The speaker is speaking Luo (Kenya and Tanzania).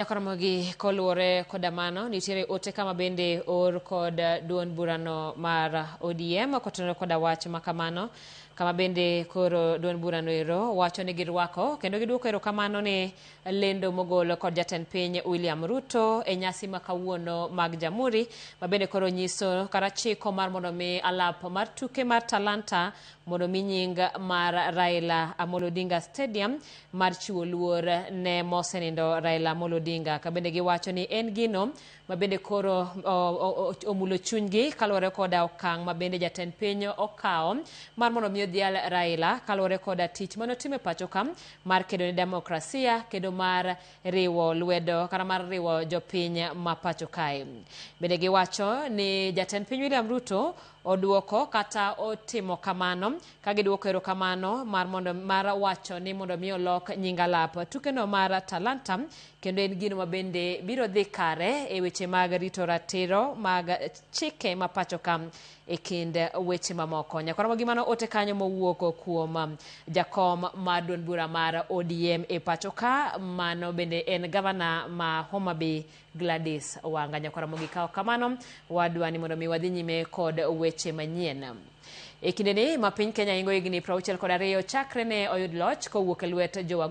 Nyakoromogi koluwore koda mano, nitiere ote kama bende or kod duond burano mar ODM kotenore koda wach makamano, kama bende koro duond burano ero wacho ni girwako kendo giduoko erokamano ni lendo mogol kod jatend piny William Ruto e nyasi ma kawuono mag Jamhuri, ma bende koro nyiso kata chiko mar mondo mi alap mar tuke mar Talanta mondo mi nying mar Raila Amolo Odinga Stadium mar chiwo luor ne mosenindo Raila Amolo Odinga. Ka bende giwacho ni en gino ma bende koro omulo chunygi kaluwore koda okang' ma bende jatend piny okawo mar mondo mi odhial Raila kaluwore koda tich mane otimo e pacho ka mar kedo ne demokrasia kendo mar riwo lwedo kata mar riwo jopiny ma pacho kae. Bende giwacho ni jatend piny William Ruto oduoko kata otimo kamano ka giduoko erokamano mar mondo mar wacho ni mondo mi olok nying alap tukeno mar Talanta kendo en gino ma bende biro dhi kare e weche mag rito ratiro mag chike ma pacho ka e kind weche mamoko. Nyakwara gimano ote kanyo mowuok kuom jakom mar duond bura mar ODM e pacho ka mano bende en gavana ma Homa Bay Gladys Wanga. Nyakwara mogik kamano wadwa ni mondo mi wadhi nyime kod weche manyien. E kindeni ma piny Kenya ingo higni 62 chakre ne oyud loch kowuok e lwet jowagu